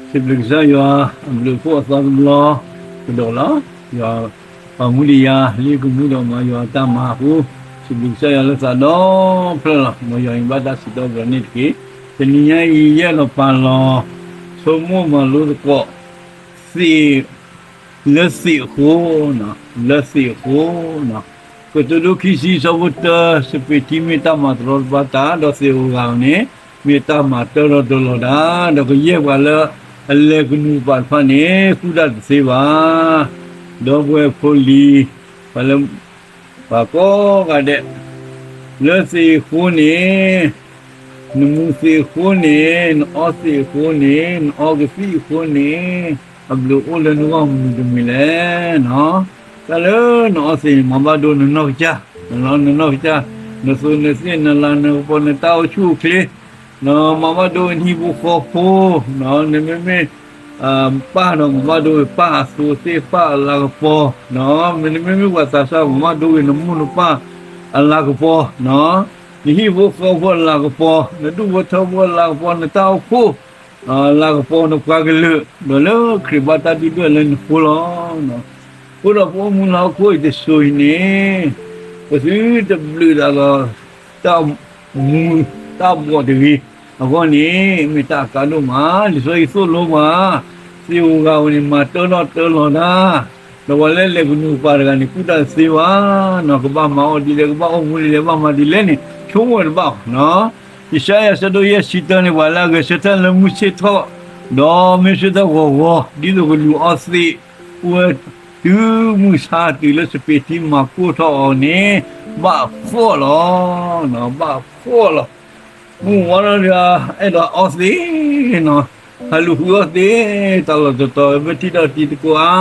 စံးဘျုးကစၢ်ယွၤ အဘျုးအဖှိၣ်အသီတဘျီကဒီးလီၤ. ယွၤပာ်မူဒံးယၤ လၢကမူဒီးမၤယွၤအတၢ်မၤအဃိ, စံးဘျုးကစၢ်ယွၤလၢသးဒီဖျၢၣ်လီၤ. မ်ယွၤအံၤဘၣ်တၢ်စံးထီၣ်ပတြၢၤန့ၣ်တက့ၢ်. တနံၤညါအံၤ ယအဲၣ်ဒိးပာ်လီၤ ဆိကမိၣ်မၤလိသကိး သ့ၣ် လၢသ့ၣ်အဃိ, လၢသ့ၣ်အဃိ, ကတိၤဒိခံဆံ ဆၢဖိတၢ, စပံးထံမ့ၢ်တၢ်မၤတရီတပါတၢ်, ဒီးသ့ၣ်ဧိၤဂၤဧိၤန့ၣ် မ့ၢ်တၢ်မၤတၢထီၣ်တၢလီၤတၢ်, ဒီးကယဲၢ်ပှၤလၢအလဲၤကနူၤကပၤတဖၣ်န့ၣ် ကူၣ်တၢ်တသ့ဘၣ်. ဒီပုၢ်ဝဲၢ်ဖိလံၤ ပှၤလၢ ပှၤကိးဂၤဒဲး လၢသ့ၣ်အဃိန့ၣ် နမူၤသ့ၣ်အဃိန့ၣ်, နအီသ့ၣ်အဃိန့ၣ်, နအီကသံၣ်အဃိန့ၣ်, အဘျုးအိၣ်လၢနဂီၢ်မနုၤတမံၤလဲၣ်. တၢ်လၢနအီသ့ၣ်န့ၣ် မၤဘၣ်ဒိနနီၢ်ကစၢ်, နနီၢ်ကစၢ်, နသိးနသ့ၣ် နလၤနကပီၤ နတၢ်အိၣ်ဆူၣ်အိၣ်ချ့, မၤဘၣ်ဒိနဟံၣ်ဖိဃီဖိ, နမ့မ့ၢ် ပၢ်ဒီးမၤဘၣ်ဒိဝဲပၢ်အသိးသ့ၣ် ပၢ်အလၤကပီၤ, မ့တမ့ၢ်မ့ၢ်ပှၤသးစၢ် မၤဘၣ်ဒိဝဲနမိၢ်နပၢ်အလၤကပီၤ, နဟံၣ်ဖိဃီဖိအလၤကပီၤ, နဒူၣ်ဖိထၢဖိအလၤကပီၤ, နတၢ်အိၣ်ဖှိၣ်အလၤကပီၤ, နပှၤကလုာ်, ဒီးလၢခရံာ်ဘၣ်တၢ်ဒုၣ်ဒွဲၣ်လၢနဃိလီၤ. အဃိဒီးပအိၣ်မူလၢဟီၣ်ခိၣ်အံၤတစိၤအံၤန့ၣ် ပသုတဘျုးဒၣ်လီၤ တၢ်မူတၢ်ဘှီးတဂ့ၤအဂီၢ်န့ၣ် မ့ၢ်တၢ်အကါဒိၣ်မး. လံာ်စီဆှံသိၣ်လိပှၤ သ့ၣ်ဧိၤဂၤဧိၤန့ၣ် မၤတၢထီၣ်တၢလီၤတၢ်, ဒီးပှၤလၢလဲၤကနူၤကပၤတဂၤန့ၣ် ကူၣ်တၢ်တသ့ဘၣ်, ကဘၣ်မၤအီၤဒ်လဲၣ် ကဘၣ်အိၣ်မူဒ်လဲၣ် ဘၣ်မၤဒ်လဲၣ်န့ၣ် ဆိကမိၣ်ဝဲတဘၣ်ဘၣ်. ယၡါယၤ ဆၢဒိၣ်ယဲၢ်ဆံတၢန့ၣ် ပှၤလၢအဂဲၤဆၢထၢၣ်လၢမုၢ်ဆ့ၣ်ထီၣ် ဒီးမ့ၢ်ဆၢထၢၣ်ဂီၤဂီၤ ဒ်သိးကလူၤအီသ့ၣ် အိၣ်ဝဲတုၤမုၢ်ဆါတုၤလၢစပံးထံမၤကိၢ်ထီၣ်အီၤန့ၣ် ဘၣ်ဖှီၣ်လီၤ, ဘၣ်ဖှီၣ်လီၤ. မုၢ်ဝါထီၣ်ဒီး အဲၣ်ဒိးအီသ့ၣ်နီၤ, ဟးလူၤဃုအီသ့ၣ် တၢ်လီၢ်တတီၤ မ့ၢ်ထံၣ်ဒီးတံၤသကိးဧါ,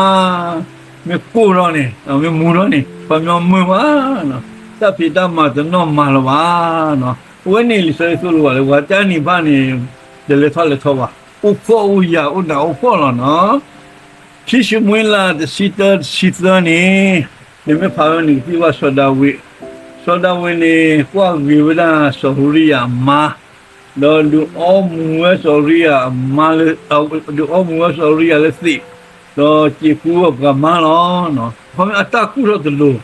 မ့ၢ်ကိၢ်ထီၣ်န့ၣ် မ့ၢ်မူၤထီၣ်န့ၣ် ပှၤမ့ၢ်မုာ်မး, တၢ်ဖံးတၢ်မၤတနီၣ်မၤလၢၤဘၣ်. အဝဲန့ၣ်လံာ်စီဆှံသိၣ်လိပှၤလၢ ပှၤတၢ်န့ၣ်တဖၣ်န့ၣ် တလဲၤထီၣ်လဲၤထီဘၣ်, အိၣ်ဖှီၣ်အိၣ်ယာ်အိၣ်နးအိၣ်ဖှီၣ်လီၤနီၤ. ခံၡမူၤအ့လး တဆံတၢ တဆံသၢန့ၣ်, နမ့ၢ်ဖးဝဲန့ၣ် ကသံၣ်ဘၣ်စီၤဒၤဝံး, စီၤဒၤဝံးန့ၣ် ကွၢ်ဂ့ၤဝဲဒၣ်စီၤအူရံယၤအမါ, ဒီးဒုးအီမူၤဝဲစီၤအူရံယၤအမါလၢ, ဒုးအီမူၤဝဲစီၤအူရံယၤလၢသ့ၣ်, ဒီးစံးကူဝဲပှၤမါလီၤ. ခီမ့ၢ်အတၢ်ကူၣ်ထီၣ်တလိၤ,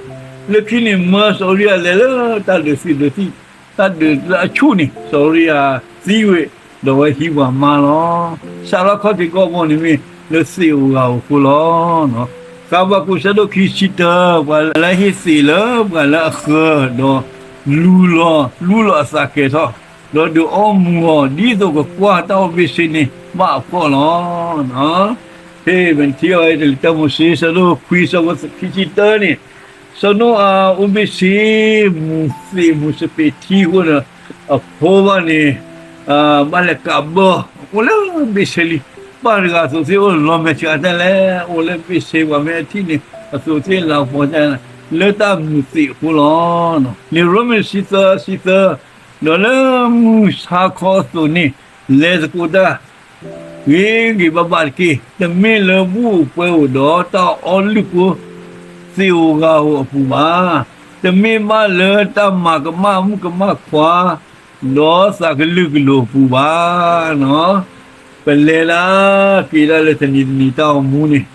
လၢခံန့ၣ် မၢစီၤအူရံယၤလဲၤလၢတၢ်ဒုးသုးဒုးသံၣ်, တၢ်ဒုးလၢအဆူၣ်န့ၣ် စီၤအူရံယၤသံဝဲ, ဒီးဝဲဟံးပှၤမါလီၤ. စးထီၣ်ခီၣ်ထံးကီၢ်ဘိန့ၣ်မ့ၢ်လၢသ့ၣ်ဧိၤဂၤဧိၤအဃိလီၤ. ဃဘးကူာ် ဆၢဒိၣ်ခံဆံတၢ, ပှၤလၢဟ့ၣ်သ့ၣ်လၢပှၤလၢအဃၢၤ, ဒီးလူလီၤ, လူလီၤအသးကဲၤထီၣ်, ဒီးဒုးအီမူၤအီၤ ဒ်သိးကကွၢ်တၢ်အိၣ်ဘ့ၣ်ဆ့န့ၣ် ဘၣ်အဖှီၣ်လီၤ. ဖဲပထံၣ်အီၤ တၢ်မိၤၡ့ ဆၢဒိၣ်ခွံ ဆၢဖိခံဆံတၢန့ၣ်, စီၤနိအၤအိၣ်ဘ့ၣ်ဆ့ မူၤသ့ၣ်မူၤစပံးထံအဃိဒီး အဖိဘၣ်န့ၣ် ဘၣ်လဲၤကးဘၢ အိၣ်လၢဘ့ၣ်ဆ့လံ. ပၢ်တဂၤအသိးသ့ၣ်အိၣ်လီၤမဲာ်ဆှးတၢ်လဲၣ်, အိၣ်လၢဘ့ၣ်ဆ့ ပှၤမ့ၢ်အထံၣ်န့ၣ် အသိးသ့ၣ်လၤကပီၤတၢ် လၢတၢ်မူၤသ့ၣ်အဃိလီၤ. လံာ်ရိမ့ၤ ဆံသၢ ဆံသၢ, ဒီးလၢမုၢ်ဆါခီအသိးန့ၣ် လဲၤသကိးတၢ် ဂ့ၤဂ့ၤဘၣ်ဘၣ်တက့ၢ်. တမ့ၢ်လၢဘူၣ်အိၣ်ပှဲၤအိၣ်ဒီးတၢ်အီလုၢ်ကိသ့ၣ်ဧိၤဂၤဧိၤအပူၤဘၣ်. တမ့ၢ်ဘၣ်လၢတၢ်မၤကမၣ်မုၣ်ကမၣ်ခွါ ဒီးသးကလုာ်ကလိၤအပူၤဘၣ်. ပလဲၤဒၣ်က့ၤဒၣ်လၢတနံၤတနံၤတၢ်အိၣ်မူန့ၣ်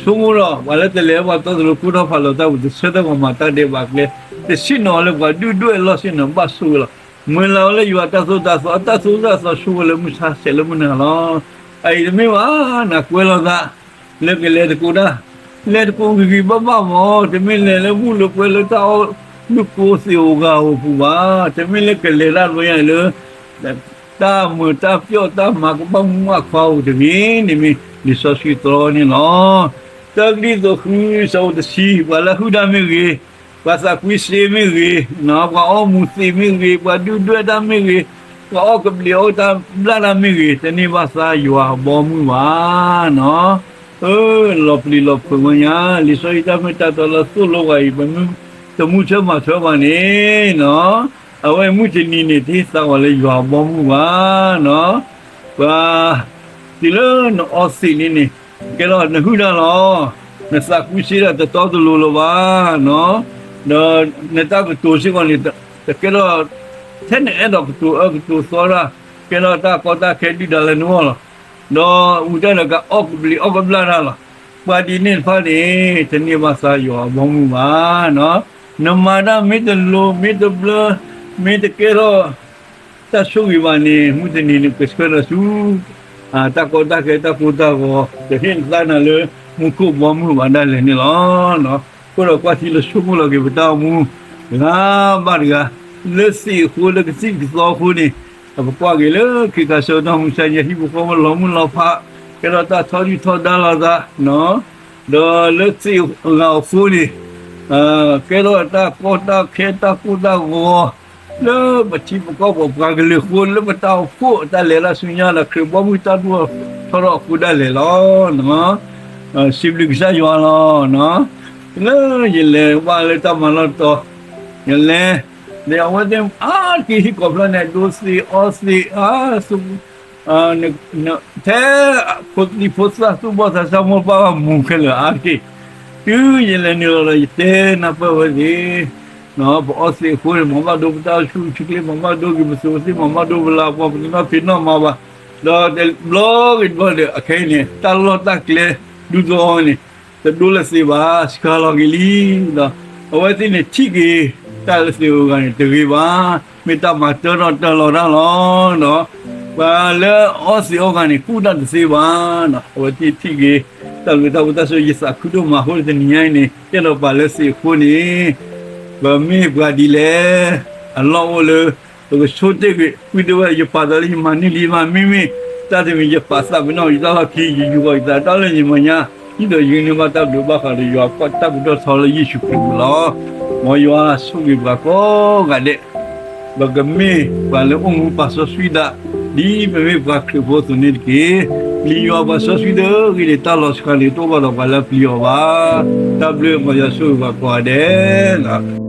ဆိကမိၣ်ဒီး ပှၤလၢတလဲၤဘၣ်တီတလိၤကိးထီၣ်ဖးလီၤတၢ်ပူၤ တဆၢထၢၣ်ပှၤမၤတၢ်ဒဲးဘးကျဲ, တဆ့ၣ်နီၤလၢပှၤဒုၣ်ဒွဲၣ်အလီၢ်ဆ့ၣ်နီၤ ဘၣ်ဆိၣ်ဂ့ၤလီၤ. မုၢ်လၢ်ဝဲလၢယွၤအတၢ်သိၣ်တၢ်သီ အတၢ်သိၣ်တၢ်သီဆိၣ်ဝဲလၢမုၢ်ဆါဆဲးလၢမုၢ်နၤလီၤ. အအံၤတမ့ၢ်ဘၣ် နကွဲးလီၤသး လၢကလဲၤသကိးတၢ်, လဲၤသကိးဂ့ၤဂ့ၤဘၣ်ဘၣ်မး, တမ့ၢ်လဲၤလၢဘူၣ်လၢပှဲၤလၢတၢ်အီလုၢ်ကိသ့ၣ်ဧိၤဂၤဧိၤအပူၤဘၣ်. တမ့ၢ်လၢကလဲၤတၢ်လီၤယၤလၢ တၢ်မုာ်တၢ်ပျီၣ်တၢ်မၤကမၣ်မုၣ်ကမၣ်ခွါဧိၤတဂ့ၤန့ၣ် မ့ၢ်လံာ်စီဆှံတြီန့ၣ်လီၤ. တၢကရံၣ်သူး ဃု ဆၢဖိတဆံ, ပှၤလၢအဟုၣ်တၢ်မ့ၢ်ဂ့ၤ, ပှၤသးကွံစ့မ့ၢ်ဂ့ၤ, ပှၤအီမူၤသ့ၣ်မ့ၢ်ဂ့ၤ, ပှၤဒုၣ်ဒွဲၣ်တၢ်မ့ၢ်ဂ့ၤ, ပှၤအီၣ်ကဘျံးအီၣ်တၢ်ဘျၣ်တၢ်မ့ၢ်ဂ့ၤ, တန့ၢ်ဘၣ်သးယွၤအဘီအမုၢ်ဘၣ်. အၢ လီၤပျံၤလီၤဖုးဝဲညါ, လံာ်စီဆှံတၢ်မ့ၢ်တၢ်တီလၢသိၣ်လိပှၤအံၤ ပမ့ၢ်တမူထၢမၤထၢဘၣ်န့ၣ်, အဝဲမုၢ်တနံၤန့ၣ် တဟ့ၣ်သါပှၤလၢယွၤအဘီအမုၢ်ဘၣ်. ပှၤ တုၤလၢနအီသ့ၣ်န့ၣ်န့ၣ် ကဲထီၣ်နဟုၣ်တၢ်လီၤ. နသးကွံစ့ဒီးတတီတလိၤလၢၤဘၣ်, ဒီးနတၢ်ကတိၤစ့ၢ်ကီးန့ၣ် တကဲထီၣ် ထဲနအဲၣ်ဒိးကတိၤအၢကတိၤသီတၢ် ကဲထီၣ်တၢ်ကီတၢ်ခဲဒုၣ်ဒါလၢနဂီၢ်လီၤ. ဒီးဝံၤတၢ်ဒီးကအီၣ်ကဘျံးအီၣ်ကဘျၣ်တၢ်လီၤ. ပှၤဒ်န့ၣ်တဖၣ်န့ၣ် တန့ၢ်ဘၣ်သးယွၤအဘီမုၢ်ဘၣ်. နမၤတၢ်မ့ၢ်တလိၤ မ့ၢ်တဘျၢ မ့ၢ်တကဲထီၣ် တၢ်ဆိၣ်ဂ့ၤဘၣ်န့ၣ် မုၢ်တနံၤန့ၣ် ကဆှၢနၤဆူ တၢ်ကီတၢ်ခဲတၢ်ကိၢ်တၢ်ဂီၤ တဟ့ၣ်သါနၤလၢ မူခိၣ်ဘီမုၢ်ဘၣ်ဒၣ်လဲာ်န့ၣ်လီၤ. အဃိဒီးကွၢ်ထံလၢဆိကမိၣ်လီၤက့ၤပတၢ်အိၣ်မူ တဂၤဘၣ်တဂၤ လၢသ့ၣ်အဃိ လၢကသံၣ်ကသီအဃိန့ၣ် ပကွၢ်က့ၤလၢခ့ခါဆၢကတီၢ် မုၢ်ဆါညါ ဟံၣ်ဖိဃီဖိလီၤမုၢ်လီၤဖး ကဲထီၣ်တၢ်ထီဒုၣ်ထီဒါလိာ်သး ဒီးလၢသ့ၣ်အဂၤအဃိန့ၣ် ကဲထီၣ်တၢ်ကီတၢ်ခဲတၢ်ကိၢ်တၢ်ဂီၤ လၢပထံပကီၢ်ပပှၤကလုာ်အဃိ လၢပတၢ်အိၣ်ဖှိၣ်တၢ်လဲၤတၢ်ဆူညါဒီး ခရံာ်ဘီမုၢ်တၢ်ဒိၣ်ထီၣ်ထီထီၣ်အဃိဒၣ်လဲာ်လီၤ. စံးဘျုးကစၢ်ယွၤလီၤ. လၢယလဲၤဘၣ်လၢတၢ်မၤလီၢ်တတီၤ ယလဲၤ ဒီးအဝဲသ့ၣ်အါတက့ၢ်ဟံၣ်ကိးဖျၢၣ်န့ၣ် ဒိးသ့ၣ်အီသ့ၣ်အါ ထဲ ဖိသံဖိသၣ်သူၣ်ဘီၣ်သးစၢ်မိၢ်ပၢ်ဘၣ်မူခဲလၢာ်အါတက့ၢ်. တုၤယလဲၤနုာ်လီၤဒီး ယတဲနၢ်ပၢၢ်ဝဲသ့ၣ် ပအီသ့ၣ်အဃိန့ၣ် မၤဘၣ်ဒိပတၢ်ဆူၣ်ဆူၣ်ချ့ မၤဘၣ်ဒိက့ၤပသူးပသံၣ် မၤဘၣ်ဒိပလၤပှီၢ် ပတနီၣ်ဖံးနီၣ်မၤဘၣ်. ဒီးတဘျီဂ့ၤတဘျီဒီး အခဲအံၤန့ၣ် တၢ်လီၢ်တၢ်ကျဲဒူသဝီန့ၣ် တဒိလၢသ့ဘၣ် ဆှၢလီၤက့ၤလံ. ဒီးအဝဲသ့ၣ်န့ၣ်ထံၣ်က့ၤ တၢ်လၢသ့ၣ်ဧိၤဂၤန့ၣ် တဂ့ၤဘၣ်. မ့ၢ်တၢ်မၤတၢထီၣ်တၢလီၤတၢ်လီၤ. ဒီးပှၤလၢအီသ့ၣ်အီဂၤန့ၣ် ကူၣ်တၢ်တသ့ဘၣ်. အဝဲသ့ၣ်ထံၣ်က့ၤ တၢ်ဘျုးတၢ်ဖှိၣ်တၢ်ဆိၣ်ဂ့ၤ ယသးခုဒိၣ်မးအဃိ တနံၤညါအံၤန့ၣ် အဲၣ်ဒိးပာ်လၢသ့ၣ်အဃိန့ၣ် ပမ့ၢ်ပှၤဒ်လဲၣ် အလီၢ်အိၣ်လၢ ပကဆိတ့ၢ်ကွံာ် ပုၢ်ဒဝဲၢ် ယပာ်သးလၢယမၤန့ၢ်လံမး မ့မ့ၢ်တၢ်တမံၤ ယပာ်သးပ့ၤနီၣ်ယတၢ်လီၢ်ခံ ယယူာ်ဂီၤယသးတၢ်လၢယမဲာ်ညါ ဒ်သိးယကန့ၢ်ဘၣ်တၢ်ဘျုးဘၣ်ဃးဒီး ယွၤအကီၢ်တၢ်ပူၤထီၣ်ထီလၢယ့ၣ်ၡူးခရံာ်အပူၤလီၤ. မ်ယွၤဆိၣ်ဂ့ၤပှၤကိးဂၤဒဲး ပကမ့ၢ်ပှၤလၢအိၣ်မူပာ်စီဆှံဒၣ် ဒ်ပမ့ၢ်ပှၤခရံာ်ဖိအသိးန့ၣ်တက့ၢ်. ပျံၤယွၤပာ်စီဆှံတဂ့ၤန့ၣ် တၢ်လီၤဆှးန့ၣ် တအိၣ်ဘၣ်ဒီးပှၤလၢပျံၤအီၤဘၣ်. တၢ်ဘျုး မ်ယွၤဆိၣ်ဂ့ၤပှၤကိးဂၤဒဲးလီၤ.